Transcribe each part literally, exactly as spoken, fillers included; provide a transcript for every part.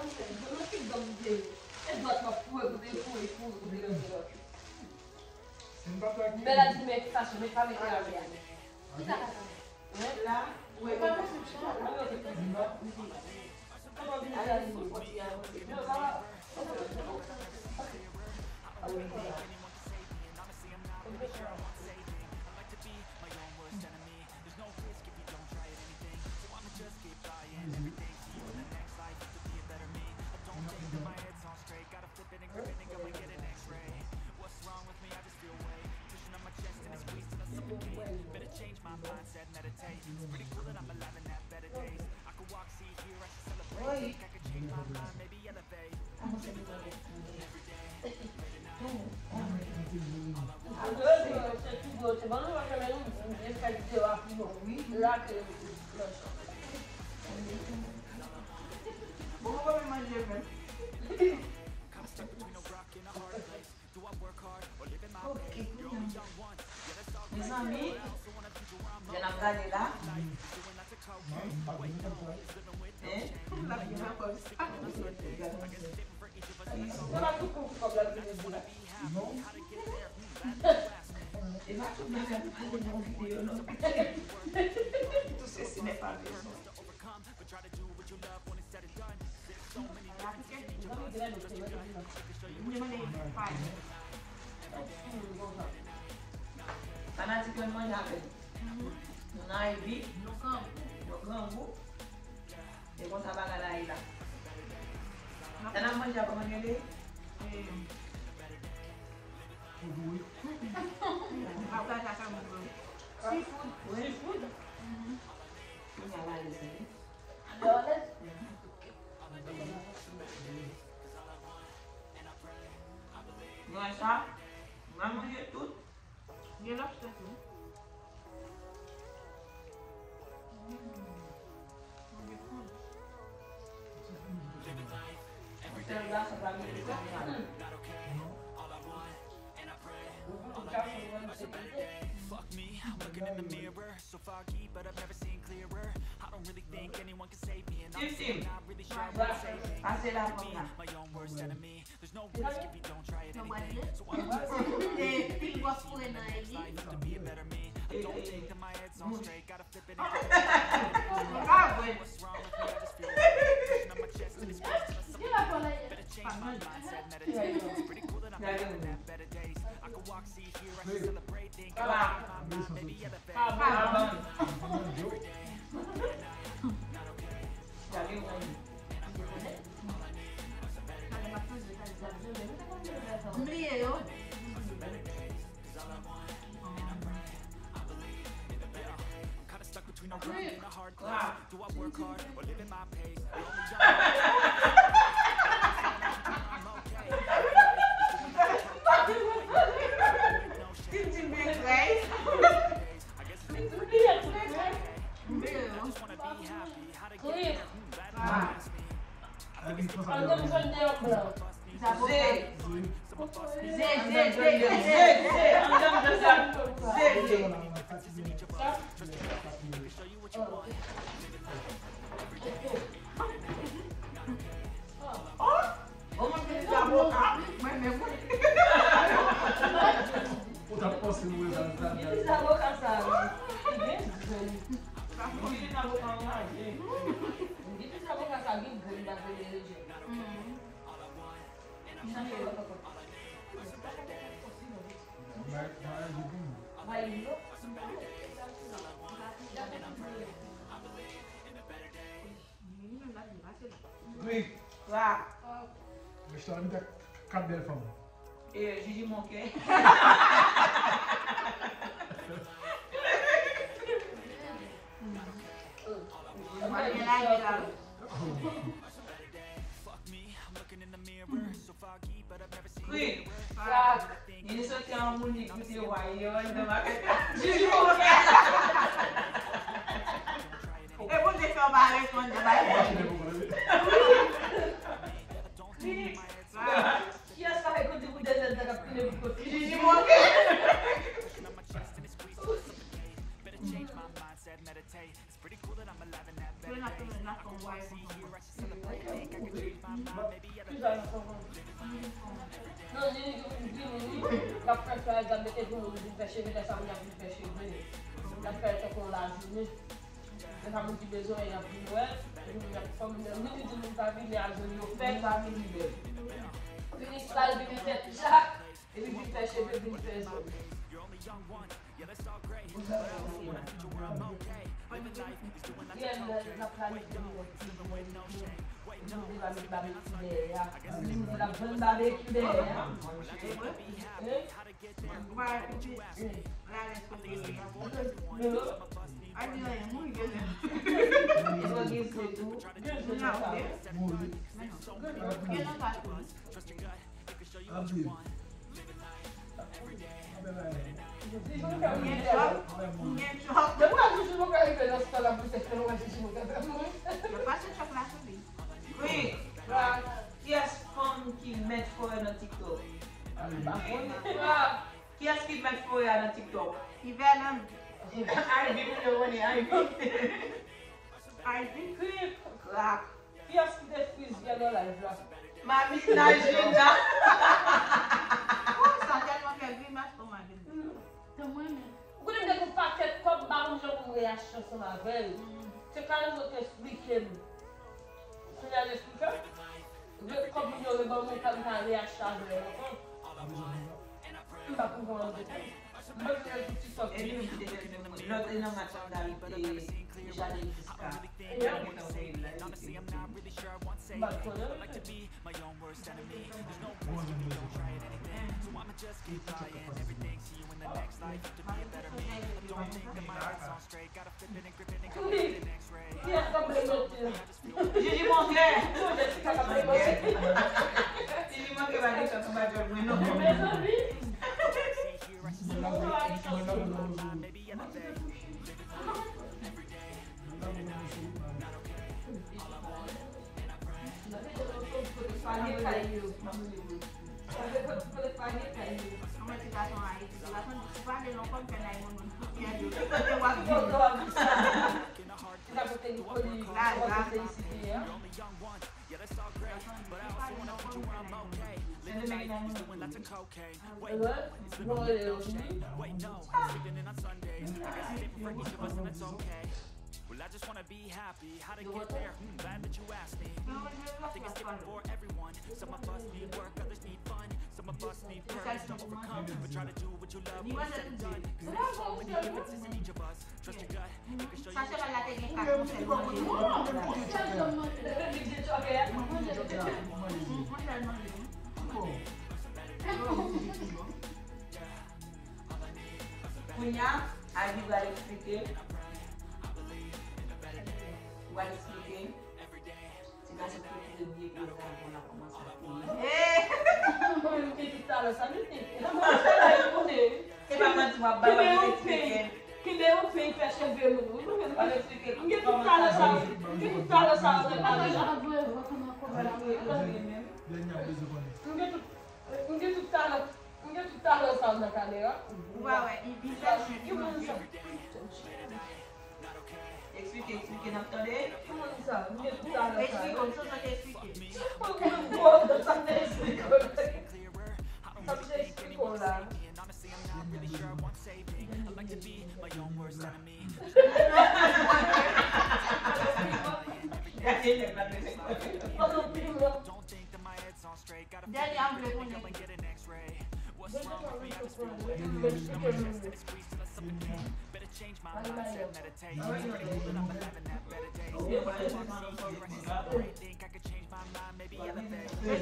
Nan ki gang ou te ye? E dwat m ap foure kote l foure, foure kote l foure. Bèl a di men fache, men pa mete avè a. Ki sa ka sa? Hein? La, ou wè pa fache chita la. Kòman vin la? Yo, sa va? Ok, kounya. Mezanmi, jan n ap gade la. Hein? L ap gen lakòz. Gade misye. Sa pa tout konkou kòb la vin di la. E pa tout bagay pou pale nan videyo, non. Tout ceci n'est pas raison. Fanatik yo manje avè nou. Nou nan Ayiti, nou grangou. E konsa bagay la ye la. Sa n ap manje a kòman l rele? Seafood. Seafood. Wi. Seafood. Kounye a la, lese li. Mwen sa, mwen manje tout. Gen lobster tou. Mwen gen poul. Sèl gason pa gen poul. Fuck me, I'm looking in the mirror. So foggy, but I've never seen clearer. I don't really think anyone can save me, and honestly, I'm not really sure what to say. Pase la pou mwen. My own worst enemy. There's no risk if you don't try at anything. So I'm just living the next life to be a better me. I don't think that my head's on straight. Gotta flip it and flip it. What's wrong with me? I just feel like pushing on my chest and it's crazy. Better change my mindset, meditate. It's pretty cool that I'm having that better days. I could walk, see, hear, I should celebrate. Think, change my mind, maybe elevate. M bliye yo. Clip. Ah. An nou jwenn deyò blan. Ze. Ze, ze, ze, ze, ze, ze. An nou jwenn sa. Ze, ze. Oh! Bon, mwen vin zaboka. Mwen menm, wi. Ou t ap panse mwen sa, sa. Li vin zaboka sa, wi. Li gen grenn. Li vin zaboka anraje. Li vin zaboka sa, gen grenn, pa vle rejè. Wi. Rap. Restore avèk kat bèl fanm. E, Jiji Monke. Mwen gen lage la. Kwi. Fak. Li soti an mounik pou te wa yo anndan makak. Jiji Monke. E pou te fè w pa reponn de bay. Kwi. Fak. Kiyès pa fè kote pou dèzè tan k ap kile pou kote? Jiji Monke. Mwen ap tounen la fè yon bagay konsa. Ki sa nan fè kòman? Non, Nini ki vin vini, wi. L ap fè fè, l ap mete pou nou vin fè cheve, lè sa moun ap vin fè cheve. L ap fè tankou yon lajounen. Lè sa moun ki bezwen, y ap vin wè l. Epi moun ap fè moun, Nini di moun pa vini, a jwenn yo fè. Moun pa vini bèl. Vini sal, vini tèt chak. Epi vin fè cheve, vin fè zo. Yè, lè n ap planifiye yon ti, yon ti, yon ti deba met babekyu dèyè a. Moun ap vann babekyu dèyè a. Hein? Ou pa wè pitit la lè sou tele a. Yo. A di anyen, mouri gen lè. Yo gen se tou. Gen se tou sa. Men non. Gen nan sa tou. Anpil. Anpil bagay. Mwen gen chòk. Mwen gen chòk. Depi w wè Jiji Moke rive nan stan la pou sèk fè nou wè Jiji Moke fè mouri. Yo pase chòk la sou li. Wi. Kiyès fanm ki mèt forè nan TikTok? Kiyès ki mèt forè a nan TikTok? Yvèlande. Ivy, moun yo konnen Ivy. Ivy. Krik. Krak. Kiyès ki te friz vyè nan live la? Mamit Najida. Ou sa tèlman fè grimas pou mwen. Te mwen menm. Ou konnen m gen yon pakèt kòb, m pa konn jan pou m reyachi ansanm avè l. Se Carlito te esplike m. Kounye a l esplike m. Lè kòb moun yo reban mwen, m pa reyachi avè l ankò. M pa konprann. Mwen vle sou TikTok. Epi m te lòt nan match an David e Jade Jiska. Yo gentan voye l la, yo te. M pa konnen. Wi. Kiyès k ap bloke? Jiji Moke. Jiji Moke pa gen chans anba djòl mwen non. Mezanmi. Mwen ti gason Ayiti, ti gason di, si pale lòt kòm fè nan moun moun, pou fè yo, kote w ap vin? Ti gason te li koli, kote se isi te ye a. Sendomeng nan moun moun. Wè, bon, e, vini. Well, I just wanna be happy. How to get there? Hmm, glad that you asked me. I think it's different for everyone. Some of us need work, others need fun. Some of us need purpose to overcome. But try to do what you love when it's said and done. 'Cause there's so many differences in each of us. Trust your gut, it can show you what you want. Sa se la te gen kat konsèy manje. Manje, manje. Kounye a, Ivy pral eksplike. Ou pral eksplike. Ti gason ki te bliye koze a, bon, la kòmanse ap kouri. Mwen, m gen tout talè sa, m te. Se pa manti, w ap bay, w ap eksplike. Kenbe yon peny, fè cheve moun. Wi, mwen, m gen tout talè sa, m gen tout talè sa, m te pale la. M gen tout M gen tout talè, m gen tout talè sa nan kamera. Ou pa wè, Ivy fè cheve. Eksplike, eksplike, n ap tande. Ki moun sa? M gen tout talè sa. Eksplike, m sou sa te eksplike. Mwen, mwen, mwen, sa m te eksplike. Sa m te eksplike w la. Gade lè m pa te fè. Dènye a m vle konnen. E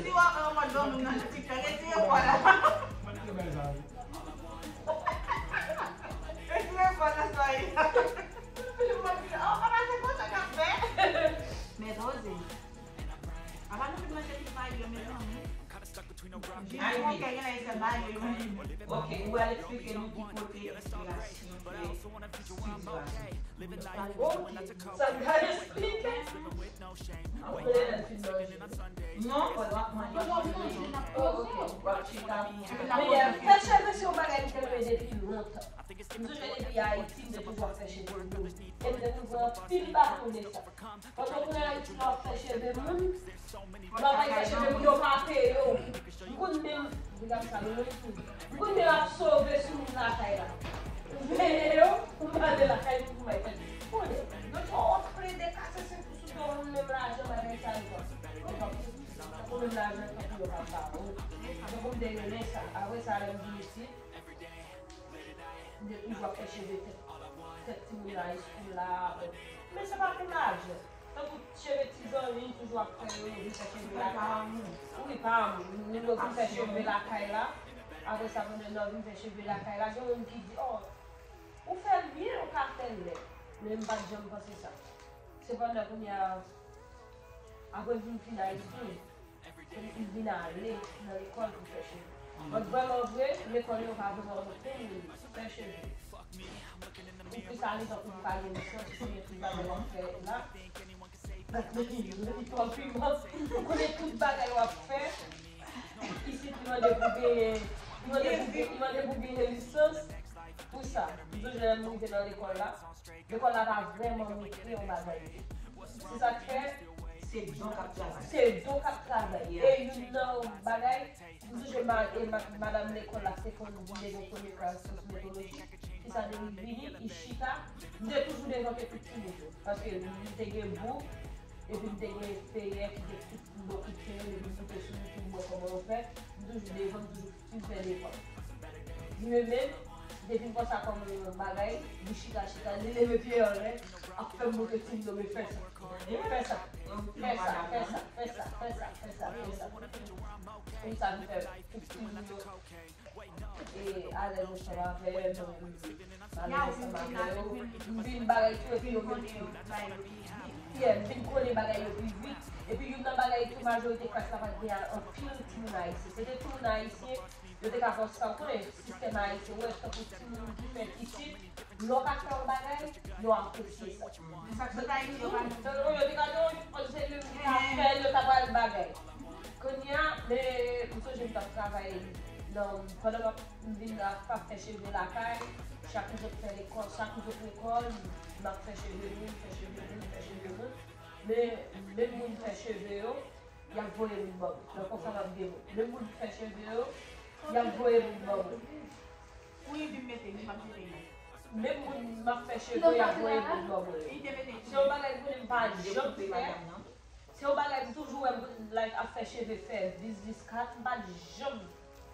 si w ap anmòd bon moun nan TikTok, retire vwa la. Retire vwa la, sa ye. Ou pa se konsa k ap fè. Mèt oze. Apa nou fin manje tout mayi yo, mezanmi? Jiji Moke gen lè se mayi yo. Ok, ou al eksplike nou ki kote enspirasyon fè stil sa. Ok, sa m ka eksplike. Apre lè l fin manje. Non, fò l ap manje. W ap chita. Fè cheve se yon bagay m te vle depi lontan. M sonje depi Ayiti, m te toujou ap fè cheve moun. E m te toujou anpil baton de sa. Pandan w nan Ayiti, w ap fè cheve moun, Travay fè cheve pou yo pa peye w. M konn menm, regarde ça, le monde. M konn menm ap sove sou moun lakay la. Peye yo, pou m ale lakay pou m bay tèt. Konnen, yo twò plede kase sou do moun menm lajan bagay sa yo. Yo pa pou menm lajan tankou yo pa ba ou. Tankou m te renmen sa. Apre sa, lè m vin isit, m te toujou ap fè cheve tèt, tèt timoun high school la. Men se pa pou lajan. Tankou cheve ti zanmi, m toujou ap fè yo, yo vin fè cheve lakay. Wi, pa amou. Nou yo vin fè cheve lakay la. Apre sa, pandan nou vin fè cheve lakay la, gen moun ki di, oh, ou fè l byen, ou ka fè l lèd. Men m pa t janm panse sa. Sepandan, kounye a, apre m vin fin high school, m vin ale nan lekòl pou fè cheve. Mwen vrèman vre, lekòl yo pa vrèman pou moun fè cheve. Ou plis ale tankou pou pa gen lisans, ou konnen tout bagay w ap fè la. Ou pran piman, ou konnen tout bagay w ap fè. Isit, li mande pou genyen, li mande pou gen- li mande pou genyen lisans pou sa. M sonje lè m rive nan lekòl la, lekòl la pa vrèman montre yon bagay. Se sa k fè se don k ap travay. Se don k ap travay. E youn nan bagay, m sonje ma- e ma- madanm lekòl la te konn vin devan premye klas kosmetoloji. Kisa de li vini, li chita. M te toujou devante tout timoun yo. Paske m te gen boug, epi m te gen peyè ki te tout bon kout peyè, epi m moute sou YouTube, m wè kòman yo fè. M toujou devan, m toujou fin fè lekòl. Li menm, li te vin pran sa kòm yon bagay, li chita, chita, li leve pye anlè, ap fè m montre timoun yo, men fè sa. Fè sa. Fè sa, fè sa, fè sa, fè sa, fè sa, fè sa. Konsa, li fè tout timoun yo. E alèz ansanm avè m, m alèz ansanm avè yo. M vin bagay tou, epi yo menm tou. Yeah, m vin konnen bagay yo pi vit. Epi youn nan bagay tou, majorite klas la pa t gen anpil timoun ayisyen. Se te timoun ayisyen, yo te ka fè sa, ou konnen, sistèm ayisyen, ou wè, tankou timoun ki fèt isit, lè w pa fè yon bagay, yo apresye sa. Men sa k sot Ayiti, yo pa... Non, non, yo te ka di, oh, se li ki ka fè l, yo ta pral bagay. Kounye a, men, m sonje m t ap travay nan, pandan m ap, m vin ap, ap fè cheve lakay, chak jou m fè lekòl, chak jou m lekòl, m ap fè cheve moun, fè cheve moun, fè cheve moun. Men, menm moun fè cheve yo, y ap voye moun ban mwen. Nan konsa m ap gen moun. Menm moun fè cheve yo, y ap voye moun ban mwen. Pou Ivy mete, li p ap jete non. Menm moun m ap fè cheve yo, y ap voye moun ban mwen. Se yon bagay m konnen m pa janm fè. Se yon bagay m toujou wè m like ap fè cheve, fè biznis kat, m pa t janm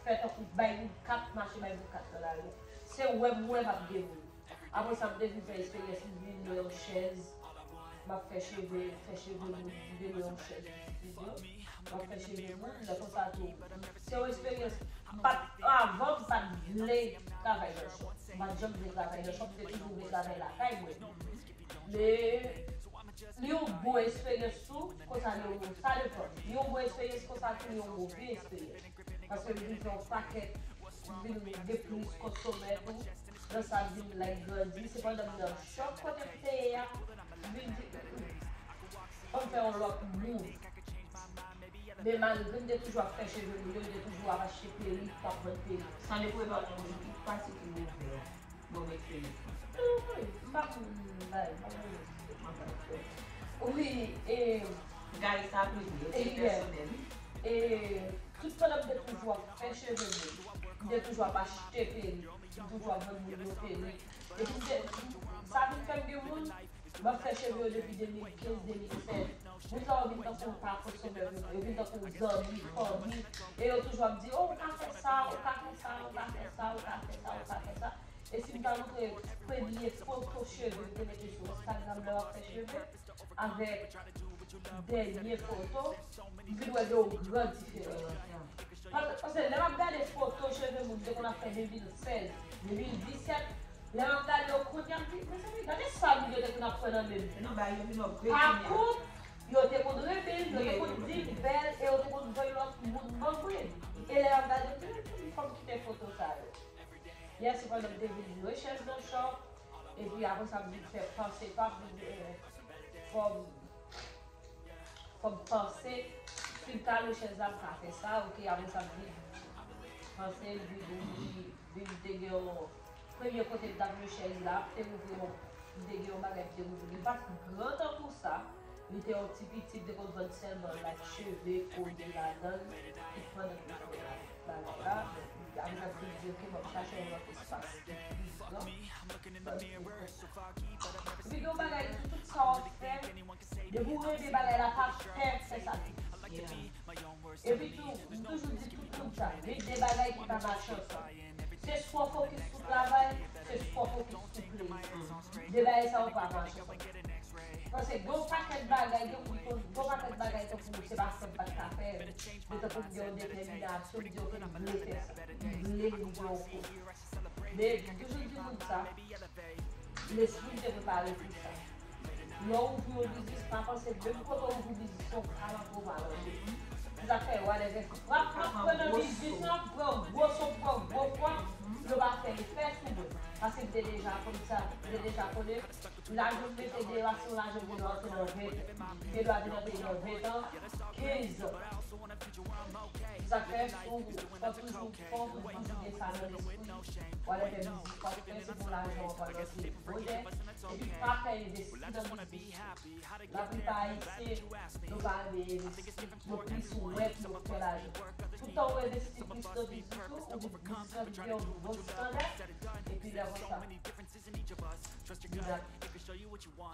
fè tankou bay moun kat, mache bay moun kat nan lari. Se wè m wè m ap gen moun. Apre sa, m te vin fè esperyans, m vin lwe yon chèz, m ap fè cheve, fè cheve moun, m vin lwe yon chèz pou estidyo, m ap fè cheve moun, lè konsa tou. Se yon esperyans, m pa t, avan, m pa t vle travay nan shop. M pa t janm vle travay nan shop, m te toujou vle travay lakay mwen. Men, li yon bon esperyans tou, konsa li yon bon, sa depann. Li yon bon esperyans, konsa tou li yon move esperyans. Paske m vin fè yon pakèt, m vin gen plis konsomè tou. Nan sa m vin like grandi. Sepandan m nan shop kote m te ye a, m vin di, "Mm, mm, fò m fè yon lòt move." Men malgre m te toujou ap fè cheve moun yo, m te toujou ap achte perik, m ap vann perik. San dekouraje, ki pati ki ouvè a? Bon, m eksprime. Wi, m pa konn bay, m pa konn. Wi, e, Gay sa prive, yo se pèsonèl. E, tout pandan m te toujou ap fè cheve moun, m te toujou ap achte perik, m toujou ap vann moun yo perik. Epi m te, sa vin fè m gen moun, m ap fè cheve yo depi de mil kenz, de mil sèz. Moun sa yo vin tankou yon pa konsomè pou mwen, yo vin tankou yon zanmi, fanmi. E yo toujou ap di, "Oh, ou ka fè sa, ou ka fè sa, ou ka fè sa, ou ka fè sa, ou ka fè sa." E si m ta montre premye foto cheve m te mete sou Instagram lè m ap fè cheve, avèk dènye foto, m vin wè gen yon gran diferans. Pas-, paske lè m ap gade foto cheve moun m te konn ap fè de mil sèz, de mil disèt, lè m ap gade yo kounye a, m di, "Mezanmi, gade sa moun yo te konn ap pran nan men m." Non, ba yo vin upgrade kounye a. Pa kont, yo te konn renmen l, yo te konn di m bèl, e yo te konn voye lòt moun ban mwen. E lè m ap gade, m di, "Mezanmi, fò m kite foto sa yo." Yè, sepandan, m te vin lwe chèz nan shop, epi apre sa, m vin fè panse pa m, m di, eh, fò m, fò m panse, si m ta lwe chèz la, m ka fè sa, oke, apre sa, m vin panse, m vin, m vin, vin te gen yon, premye kote m t ap lwe chèz la, m te ouvri yon, m te gen yon bagay m te ouvri, li pa t gran tankou sa, Li te yon ti pitit, li te konn vann sèlman like cheve, kolye ladan l, tout pandan l te fè bagay la. Avèk sa, m te di, ok, m ap chache yon lòt espas ki pli gran. Epi gen yon bagay tou, tout sa w ap fè, depi w renmen bagay la, pa pè fè sa. Epi tou, m toujou di tout moun sa, gen de bagay ki pa mache ansanm. Se swa w fokis sou travay, se swa w fokis sou plezi. De bagay sa yo pa mache ansanm. Paske gen yon pakèt bagay, gen, gen yon pakèt bagay tankou se pa sa m pa t ka fè, men tankou m gen yon detèminasyon, m di, ok, m vle fè sa. M vle rive yon kote. Men m toujou di moun sa, lespri m te prepare pou sa. Lè w ouvri yon biznis, pa panse menm kote w ouvri biznis lan, w pa rantre, w pa rantre. Se sa k fè, whatever. W ap, w ap pran nan biznis lan, pran gwo sòm, pran gwo fwa, yo pa fè efè sou mwen. Paske m te deja konn sa, m te deja konnen. Lajan m mete deyò a, se yon lajan m te rantre nan ven tan. M te dwe vin nan peyi nan ven tan, kenz tan. Se sa k fè, ou, fò toujou, fò toujou gen sa nan lespri. Whatever biznis w ap fè, se pou lajan w ap rantre bonè. Epi pa pè envesti nan biznis. Laplipa Ayisyen, yo pa renmen envesti. Yo plis wè pou yo fè lajan. Tout tan ou envesti plis nan biznis ou, ou vin biznis lan vin gen yon gwo standard, epi lè konsa, biznis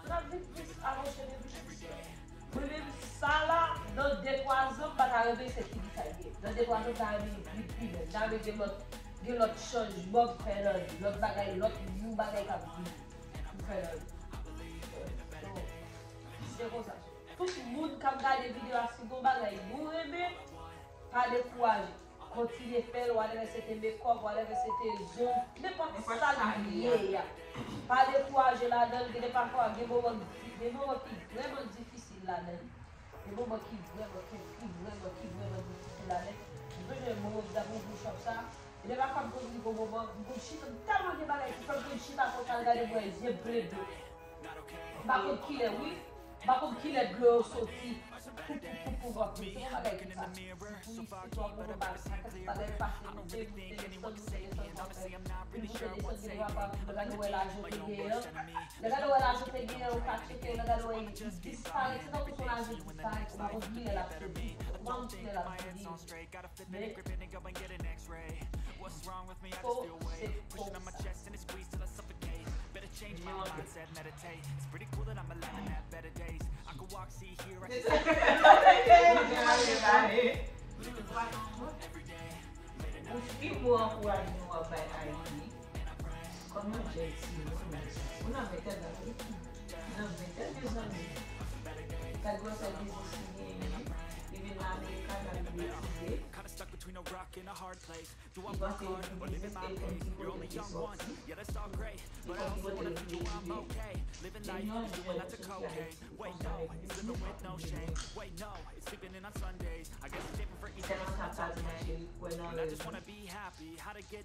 la vin plis avanse de plis. Mwen menm, sa la, nan de twa zan, m pa ta renmen se fini sa l ye. Nan de twa zan, m ta renmen li vin pi bèl. M ta renmen gen lòt, gen lòt chanjman m fè nan li, lòt bagay, lòt yon bagay k ap vini. M fè nan li. So, se konsa. Tout moun k ap gade videyo a, si gon bagay nou renmen, pa dekouraje. Kontinye fè l, whatever se te makeup, whatever se te zong, nenpòt sa l ye a. Pa dekouraje ladan l, gen de pafwa, gen moman, gen moman ki vrèman difisil ladan l. Gen moman ki vrèman, ki, ki vrèman, ki vrèman difisil ladan l. M sonje moman m t ap ouvri shop sa, e de pafwa m konn rive yon moman, m konn chita, m tèlman gen bagay ki fè m konn chita konsa, al gade m wè zye m ple dlo. M pa konn kilè, wi. M pa konn kilè dlo yo soti. Pou, pou, pou, pou, pou, se yon bagay konsa. Si, si, si w ap wè bagay, bagay pase, moute, moute, desann, moute, desann, w ap fè. Vin moute, desann, gen dwa pa, lè gade w wè lajan te genyen an. Lè gade w wè lajan te genyen an, ou ka tcheke, lè gade w wè li disparèt, se tankou se yon lajan disparèt, ou pa konn kilè l ap soti, ou pa konn kilè l ap vini. Men, fo, se konsa. Ou fi mo ankourajman w ap bay Ayiti. Kòm yon jèn timoun, ou nan ventèn nan wi. Nan ventèn, mezanmi. Gad gwosè biznis li genyen. Li vin nan America, l al betize. Li panse li pou biznis e pou ti kote li soti. Li konn ki kote li vle rive. Depi yon jou mwen te soti Ayiti konsa avèk biznis, li tèlman sa pral mache, li kwè nan rèv li. W ap viv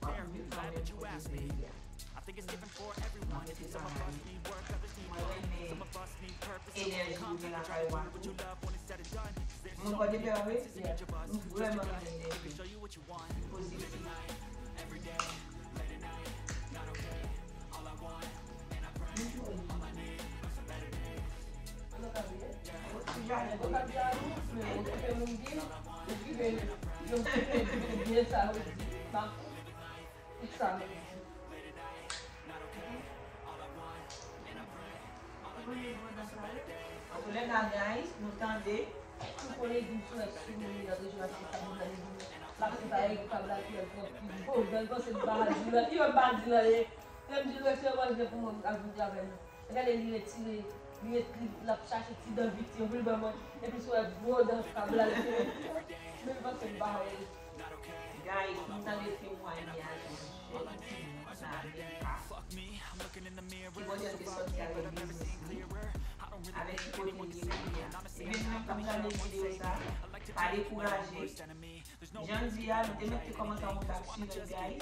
kanmenm pou vin peyi a. M ap mete sa nan men nou. Mwen renmen enèji ou gen lakay ou a tou. Mwen pa deplore, m vrèman renmen enèji ou. Li pozitif. Antoulèka, guys, nou tande. Ou konnen di m sou èk sou moun li ap rejwe achte kab nan li. L ap se pa èk kab la ki èk twòp ki bon. Bèl panse m pa di l, ki wè m pa di l anyen. Lè m di l, wè se yon manje pou mwen, m ka vin travay la. Gade li retire, li ret-, li, l ap chache ti dan vit yo pou l ban mwen. Epi sou èk gwo dan kab la, li fè. Men l panse m pa wè l. Guys, nou tande temwayaj yon jèn timoun nan America. Ki bò l te soti avèk biznis li, avèk ki kote l ye kounye a. Ebyen, nou menm k ap gade videyo sa, pa dekouraje. Jan m di a, nou te mèt te kòmanse an kontak sirèt, guys.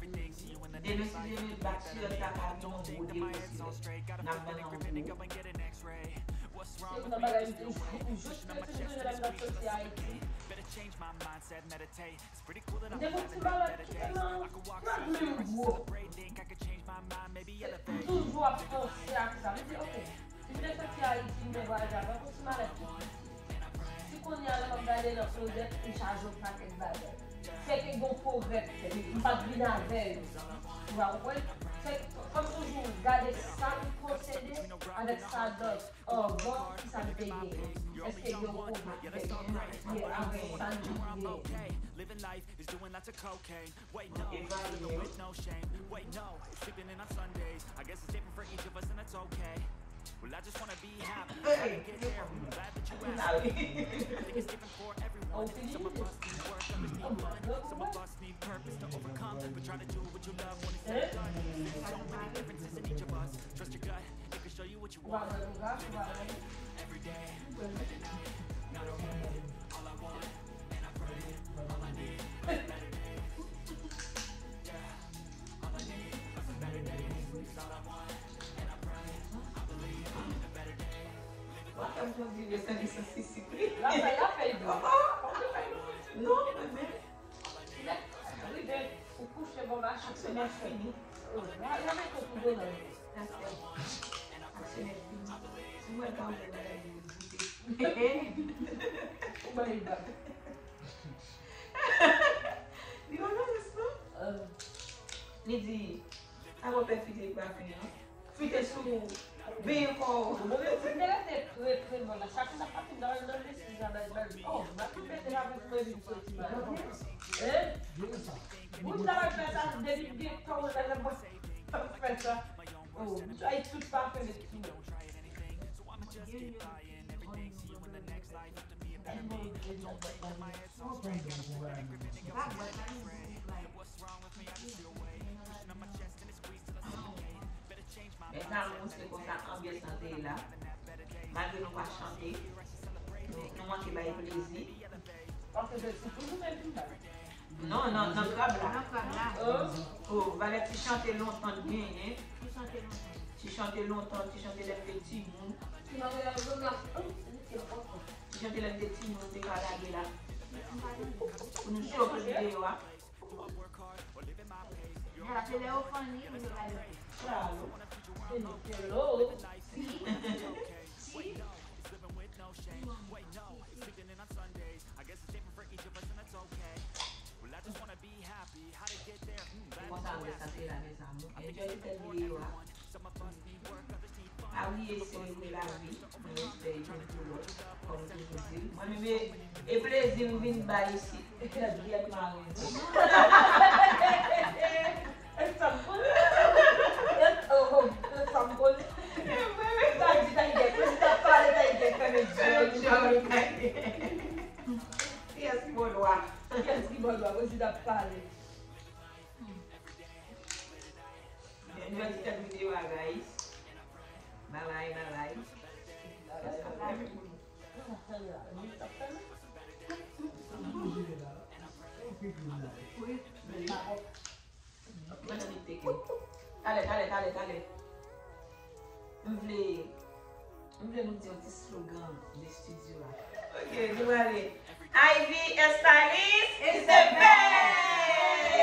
Demen, si Dye vle, bak sirèt la ka vin yon gwo depo sirèt. N ap vann an gwo. Se youn nan bagay m te jis rete m sonje lè m t ap soti Ayiti. M te gon ti malad ki te nan, nan dlo gwo. M toujou ap panse ak sa. M di, ok. Si m te soti Ayiti, m te vwayaje avè yon ti malèt tou piti. Si kounye a la m ap gade nan klozèt, m chaje yon pakèt bagay. Fè ke gen yon pwogrè k fèt, m p ap vin avè yo. Ou pa konprann? Fè ke, kòm toujou, gade sa nou posede avèk sa dòt anvan, ki sa n te genyen. Èske gen yon pwogrè k fèt? Ye avèk sa n te genyen. Living life is doing lots of cocaine. Wait, no, I'm living with no shame. Wait, no, it's sleeping in on Sundays. I guess it's different for each of us, and that's okay. Well, I just wanna be happy. I don't care. I'm glad that you asked. I think it's different for everyone. Some of us need work, others need fun. Some of us need purpose to overcome. But try to do what you love when it's said and done. There's so many differences in each of us. Trust your gut, it can show you what you want. Every day, better now. Not okay. All I want, and I pray, all I need, better days. Yeah. Wa fè m kondi yo san li santi sipri. L ap fè, l ap fè l byen. Non, mwen menm. Lè rive, ou kouche bò machin. Aksyon nèt fini. L ap mete w sou do nan. Aksyon nèt fini. Si mwen pa wè bagay yo goute. Ou bay li bak. Li pa nan res non. Li di, sa bon pè fite li pa fini non. Fite sou ou. Benyen kò w. Bon, men si te rete pre, pre mwen la. Chak moun ap pati nan, nan lespri sa, nan, nan, oh, m ap mete la pou mwen vin soti mal. Hein? Moun sa va fè sa, depi m gen tan, mwen la, mwen fè sa. Oh, m try tout pa fè met sou mwen. Men sa, mwen se konsa anbyans lan te ye la. Malgre nou pa chante, nou, nou manke bay plezi. Paske se sou nou menm ki bay. Non, nan, nan krab la. Nan krab la. Oh, valè ti chante lontan t genyen. Ti chante lontan. Ti chante lontan, ti chante lè m te timoun. Ti chante lè m te timoun, te ka lage la. Pou nou chofe videyo a. Ya, se lè yo funny, pou yo gade. Hello. Hello. Si. Si. Se konsa nou santi la, mezanmi. Enjoy little video a. Pa bliye selebre lavi, nan respè youn pou lòt, kòm nou toujou di l. Mwen menm, e, e plezi m vin bay isit. Jiyèt maren. Ensemble. Ensemble. Sa di Tayigè, prezida pale Tayigè, fèmen djòl. Kiyès ki bò dwa? Kiyès ki bò dwa? Prezida pale. Enjoy ti tèt videyo a, guys. Bye bye, bye bye. Wi. Talè, talè, talè, talè. M vle M vle nou di yon ti slogan de estidyo a. Ok, nou prale. Ivy Hairstylist is the best!